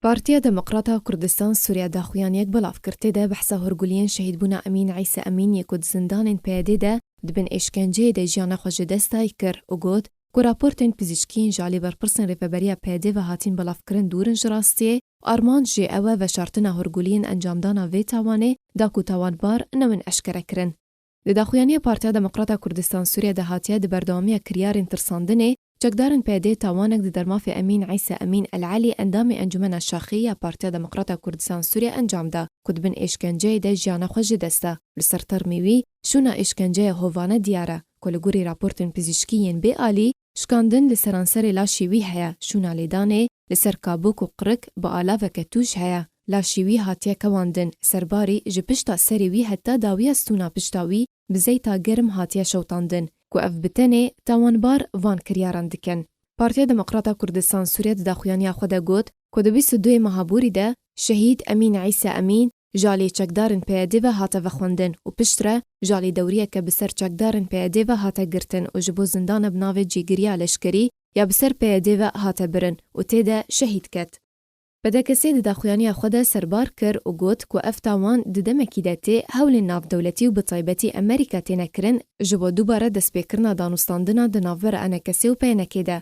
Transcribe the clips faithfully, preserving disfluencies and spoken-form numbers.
Partiya Demokrata Kurdistan Sûriye daxuyaniyek belav kir. Tê de behsa hûrguliyên şehîdbûna Emîn Îsa Emîn yê ku di zindanên P Y D'ê de di bin êşkenceyê de jiyana xwe ji dest dayî kir û got ku raportên pizîşkî yên ji alî berpirsên Rêveberiya P Y D'ê ve hatîn belavkirin dûr in ji rastiyê û armanc jê ew e veşartina hûrguliyên encamdana vê tawanê da ku tawanbar newin eşkere kirin. Di daxuyaniya Partiya Demokrata Kurdistan Sûriye de hatiye di berdewamiya kiryarên tirsandinê çekdarên P Y D'ê tawanek di dermafê Emîn Îsa Emîn El Elî endamê Encûmena Şaxê ya Partiya Demokrata Kurdistan Sûriye encam da ku di bin êşkenceyê de jiyana xwe ji dest da. Li ser termê wî şûna êşkenceya hovane diyar e ku li gorî raportên pizîşkî yên bê alî, şikandin li seranserê laşê wî heye, şûna lêdanê li ser kabûk û qirik bi alaveke tûj heye. Laşê wî hatiye kewandin, serbarî ji pişta serê wî heta dawiya stûna pişta wî bi zeyta germ hatiye şewtandin, ku ev bi tenê tawanbar van kiryaran dikin. Partiya Demokrata Kurdistan Sûriye di daxuyaniya xwe de got ku di bîst û duyê meha borî de şehîd Emîn Îsa Emîn ji alî çekdarên P Y D'ê ve hate vexwendin û piştre ji alî dewriyeke bi ser çekdarên P Y D'ê ve hate girtin û ji bo zindana bi navê Cîgiriya Leşkerî ya bi ser P Y D'ê ve hate birin û tê de şehîd ket. P D K S di daxuyaniya xwe de serbar kir û got ku ev tawan di demekî de tê hewlên navdewletî û bi taybetî Amerîka têne kirin ji bo dubare destpêkirina danûstandina di navbera E N K S ê û P Y N K'ê de.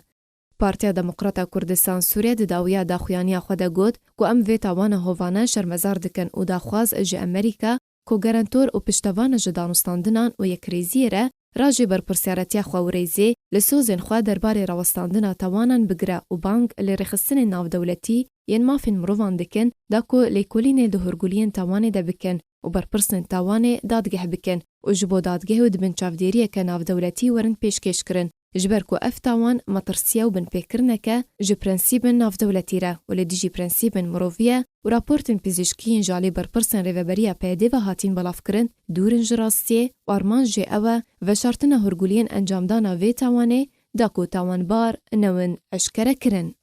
Partiya Demokrata Kurdistan Sûriye di dawiya daxuyaniya xwe de got ku em vê tawana hovane şermezar dikin û daxwaz ji Amerîka ku garantor û piştevan e ji danûstandinan û yekrêziyê re, rajê berpirsiyaretiya xwe û rêzê li sozên xwe derbarê rawestandina tawanan bigire û bang li rêxistinên navdewletî yên mafên mirovan dikin da ku lêkolînê di hûrguliyên tawanê de bikin û berpirsên tawanê dadgeh bikin û ji bo dadgeh û di bin çavdêriyeke navdewletî werin pêşkêşkirin, ji ber ku ev tawan metirsiye û binpêkirineke ji prensîbên navdewletî re û li dijî prensîbên mirovî ye û raportên pizîşkî yên ji alî berpirsên Rêveberiya P Y D'ê ve hatîn belavkirin dûr in ji rastiyê û armanc jê ew e veşartina hûrguliyên encamdana vê tawanê da ku tawanbar newin eşkere kirin.